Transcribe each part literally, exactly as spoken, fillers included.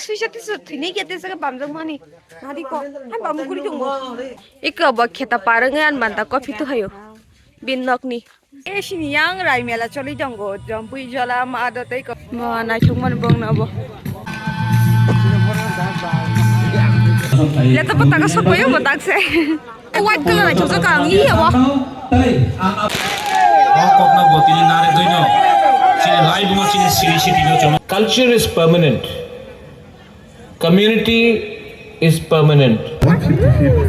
Suisa tisu thini ke tesa ke bamjak mani. Nadi ko. Hai bamung kuri tongo. Iko bo kheta parang an manta kopi tu hayo. Bin nok ni. E sini yang rai mela choli tongo. Jompui jola ma do tei ko. Ma naithok mani bong na bo. Leto pataka sokoyo mo tak se. White color ai chajak ang iya bo. O kokno botini nare doino. Chini live mo chini siri siti no chono. Culture is permanent. Community is permanent. What you feel?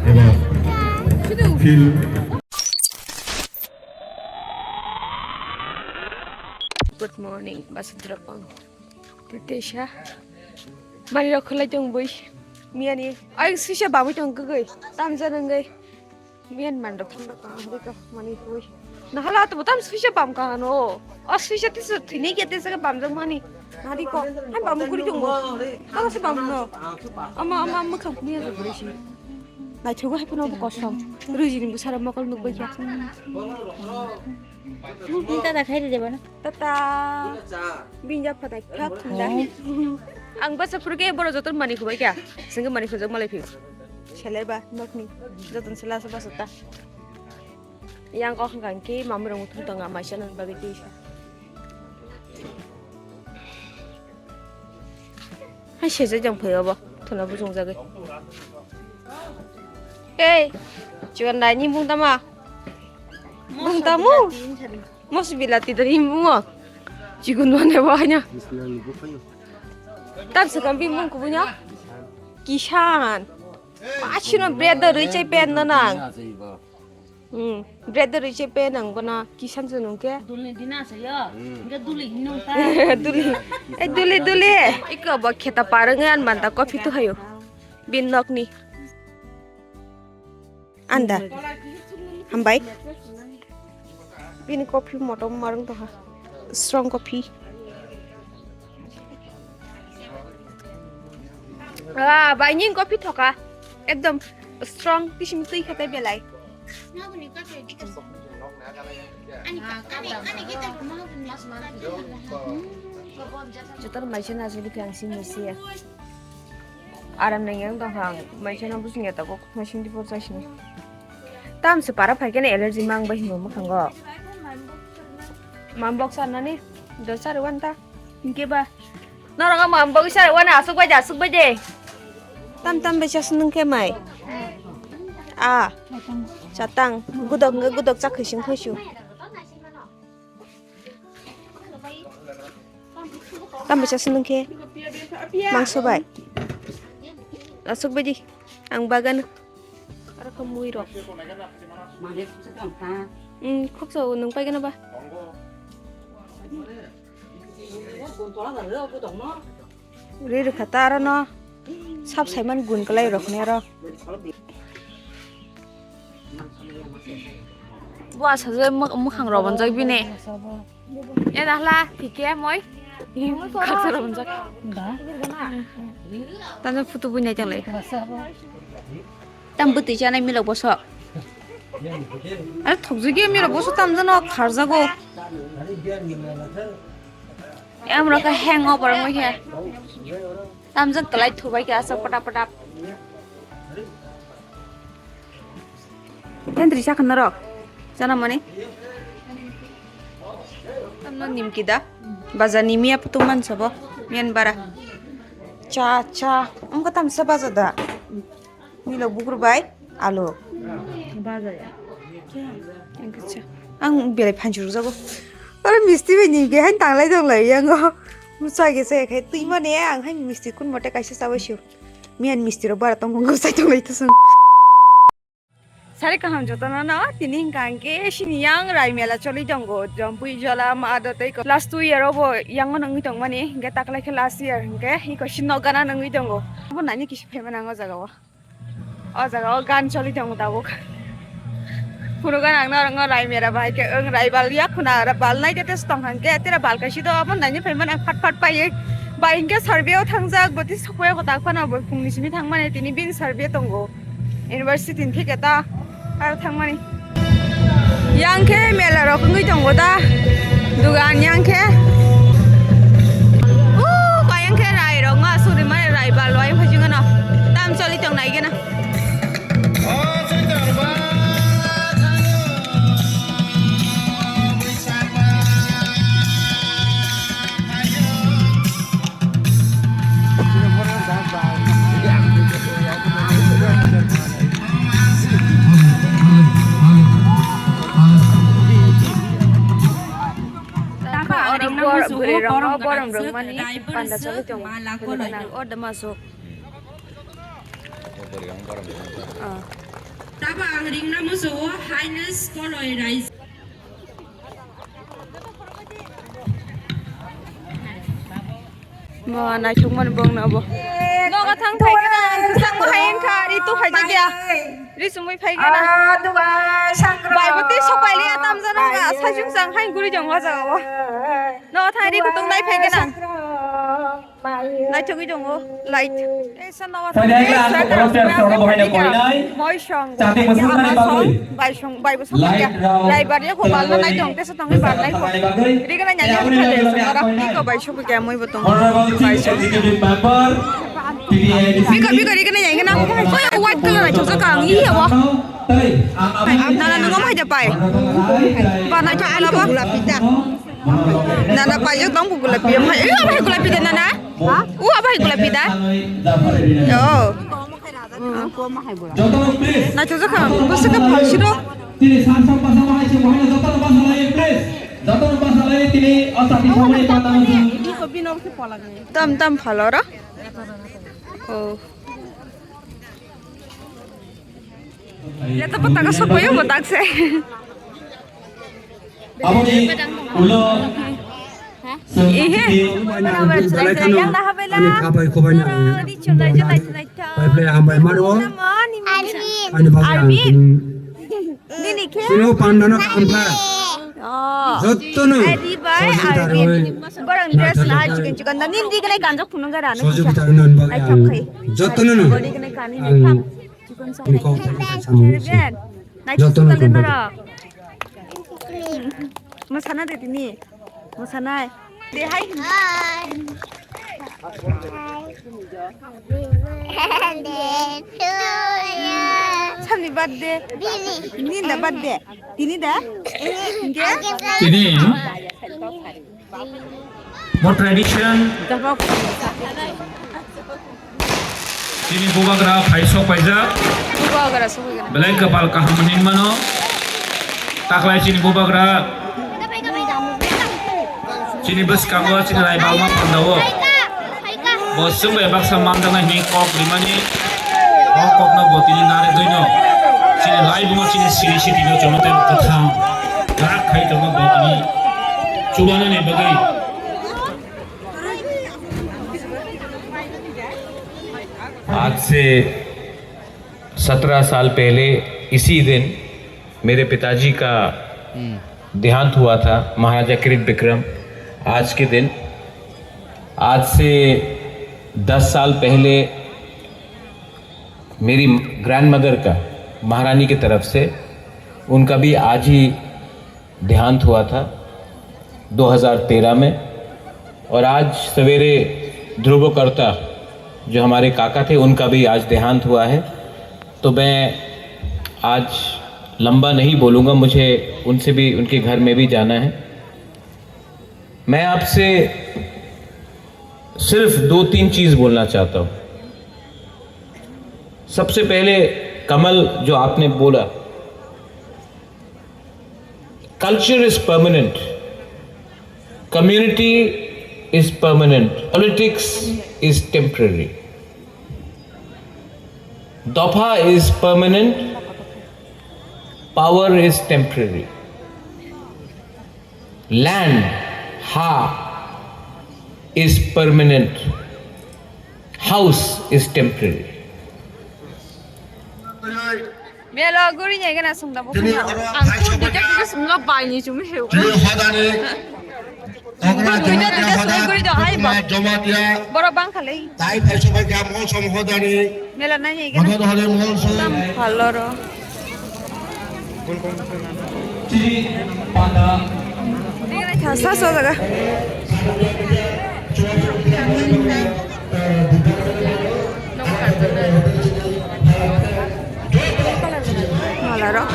Ever feel? Good morning, Basudra Pang. Titesha. Mani rok khulai tong bui. Miyani. Ayang suisa bamui tong kagui. Tamja nanggai. Miyan mandok thangda ka, hadi ka, mani hui. Nahala to tam suisa bam ka no. O suisa tisu thini ke tesa ke bamjak mani. Hadi ko. Hai bamung kuri tong. Kala se bam no. Ama, ama, ama kham kuni ya buri si. Nai chugo hai puno kosom. Ruji ni busara mokol nuk bai ya. Tata khairi de bana. Tata. Binja phatai kha thunda. Ang basa phurge boro joton mani khubai kya. Sengke mani khujak malai phi. Seleba nokni joton sela se basa ta. Yang kok hangkang ki mami rong thum tonga maisa nan bagi ki. Hai sejak jang phai obo. Thuna bujung jagwi. Hey, chuan dai ni bung tama. Bung tamu. Mos bilati dari mo. Chigun mane wanya. Tam sekam bi mung kubunya. Kisan. Pachino bread da rui chai pen na nang. Hmm. Bread da rui chai pen nang bana kisan se nung ke. Duli dina se yo. Enggak duli hinung ta. Duli. Eh, duli, duli. Iko bo kheta parang an manta kopi tu hayo. Bin nok ni. Anda. Hambai. Bini coffee motom marung tongkha. Strong coffee. Ah, bai ning coffee thoka. Ekdom strong kisim twi khate belai. Jotor maising asuli khe ang sini sia. Aram nang yang tongkha ang maising no busing ya tabuk maising di por chasini. Tam se para phai kene allergy mang bai himo mukhango. Mambok sarnani do sari wan ta. Hingke ba. Norok ang mambok sari wan asuk bai de asuk bai de. Tam tam bai chas nung khe mai. A. Chatang. Gudok nge gudok chak khising khusu. Tam bwsa se nung khe mangso bai. Asuk bai di ang bagan. Aro kha mui rok. Hmm, khoksa o nung paigana ba. Ri rwkha ta aro no sap saiman gun kwlai rok ni aro. Bo asajak mwkhang rok bonjak bini. E dahla thik khe moi. Khaksa rok bonjak. Tamo photo bui nai tanglai. Tam bwtwi chanai milok bosok. Are thokjagwi milok bosok tamjano kharjago. Amrok khe hangover wngwi khe. Tamjak kwlai thubai khe aswk pata pata. Tendri sakha norok. Chana mani. Tamno nimki da. Bajar ni miya putung mansa bo. Miyan bara. Cha cha. Wngkha tamsa bajar da. Milo bukur bai alu. Bajar ya. Ang belai phanchuruk jago. Aro misti bai ni behind tanglai tonglai yango. Muchai ge se khai twi mane ang hai misti kun mote kaisa chabai sio. Miyan misti rok bara tong kong sai tonglai to song. Sari kaham jotono no tini hingka hingke sini yang rai mela choli tongo. Jompui jola ma do tei ko. Last two year obo yang ono wngwi tongmani hingke taklai khe last year hingke iko sini nok gana wngwi tongo. Abo nani kisi phaima nango jaga o. O jaga o gan choli tongo tabuk. Phuru gan ang norok no rai mera bai khe wng rai bal ya khuna ra bal nai tete tong hang khe tera bal kaisi do abo nani phaimani ang phat phat pai bai hingke survey o thangjak boti sokoi ko tak phano bo phung ni simi thangmani tini bin survey tongo university ni thik eta aro thangmani. Yang khe mela rok wngwi tongo ta dugan yang khe. O kayang khe rai rok ma sur Borok rok mani panda choli tongo. Mala koloi. Order masuk. Ah. Tabo ang ringna musuo Highness Koloi Rais. Bo naithok mani bong na bo. Nogo thang phai gana, thang bo hai wngkha, ri tu phai jak ya. Ri sumui phai gana. Bai bo tei sok pai liya tam jana ga, sajung jang hai guri jong o jaga o. Nogo thang ri kutung nai phai gana. Naithogwi tongo, light. Ei, san nawa. Phainai khe ang Doctor Chef Chorno Bohaino koinai. Moi song. Chati mwswknani bagwi. Bai song, bai bo song. Light rok. Rai bar ye ko bal na nai tong, tesa tong bar nai ko. Thangani bagwi. Rigana nya nya khale song ora. Iko bai song kya moi bo tong. Honorable Chief Executive Member, T T A D C. Biko, biko, rigana nya gana. Oi, white color na chosa ka ang iya bo. Tei, ang, ang, nana nungo mai da pai. Ba na chosa la ba. Nana paijak tong gulapi. Hai, eh, apa gulapi da nana? Ha? Uh, apa gulapi da? Oh. Jotono please. Na chojo kha, bwswk kha phalsiro. Tini samsok basa bahai se mohino jotono basa lai please. Jotono basa lai tini asati samani patano jeng. Tam tam phaloro. Oh. Leto pataka sokoyo botak se. Aboni ulo Ihe. Yang dah habela. Ani khabai khobai na. Pai pai hambai maro. Ani bagwi ang tini. Nini khe? Sino pandano kampla. Oh. Jottono. Ari bai, ari. Borang dress la chicken chicken. Nini digne kanjok phunung gara. Sojo bitar nan bagwi ang. Jottono no. Chicken sa. Jotono kondok. Masana de tini. Masana de tini. Masanai. De hai. Samni birthday. Ninda birthday. Tini da? Tini. Mo tradition. Chini bubagra phaisok paijak. Bubagra sugwi gana. Belai kapal kaham hinmano. Taklai chini bubagra. Chini bwskango chini lai balma phandao. Bo chwngbai baksa mandana hini kok rimani. O kokno bo tini nare doino. Chini lai bumo chini siri sitino chonotei kwthang. Rak khai tongo bo tini. Chubanani bagwi. आज से सत्रह साल पहले इसी दिन मेरे पिताजी का देहांत हुआ था, महाराजा कृत विक्रम। आज के दिन, आज से दस साल पहले मेरी ग्रैंडमदर का, महारानी की तरफ से, उनका भी आज ही देहांत हुआ था दो हज़ार तेरह में। और आज सवेरे ध्रुवकर्ता, जो हमारे काका थे, उनका भी आज देहांत हुआ है। तो मैं आज लंबा नहीं बोलूँगा, मुझे उनसे भी, उनके घर में भी जाना है। मैं आपसे सिर्फ दो तीन चीज़ बोलना चाहता हूँ। सबसे पहले कमल, जो आपने बोला, culture is permanent, community is permanent, politics is temporary. Dopha is permanent, power is temporary. Land, ha, is permanent, house is temporary. Melo guri nyai gana sungda bo. Tini oro ang kuk duita duita sumlo bai ni chumi heu. Tini hodani. Kuk duita duita sumlo guri do hai ba. Jamatia. Boro bang khalei. Tai phai sobai kha mo som hodani. Mela nai nyai gana. Hodani hole mo som. Tam phaloro. Tini panda. Sa sa jaga. Malarok.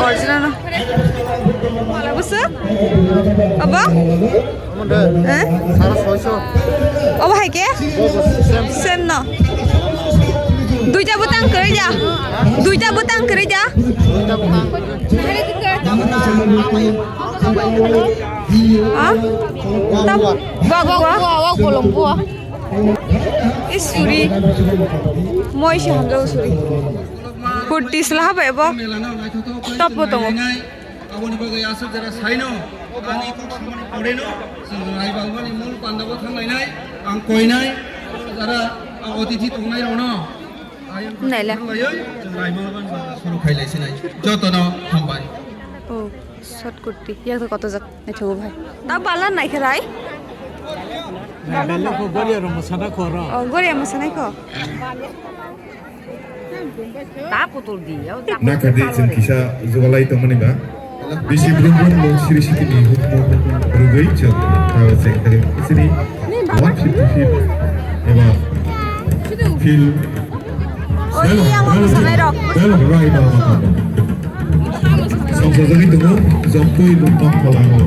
Original no. Mala busu? Apa? Eh? Obo hai ke? Same no. Duita butang kwrwi ja. Duita butang kwrwi ja. Ha? Tap, wak, wak, wak, bolong buwa. Is suri. Moi se hamjao suri. Kurtis laha bai bo. Top bo tongo. Aboni bagwi aswk jora saino, ani kok samani koreno, chwng raibalmani mul pandao thanglainai, ang koinai, jara, a otithi tongnai rokno, ayang Naila. Thanglaioi, chwng raibalmani bagwi suru khailaisinai. Jotono hambai. Oh, short kurti. Yak to koto jak naithogo bhai. Ta bala nai khe rai? Nai, bala ko goriya rong sana ko ro. Oh, goriya mo sanai ko. Nakadi chwng kisa jugalai tongmani ba. Bisi brum brum bo siri siki ni hukmo rwgwi chwng tao se kari sini one fifty feet eba field. Oi, yang mau sana rok. Belok rai ba. Song sajagwi tongo, jok twi bumtang kolango.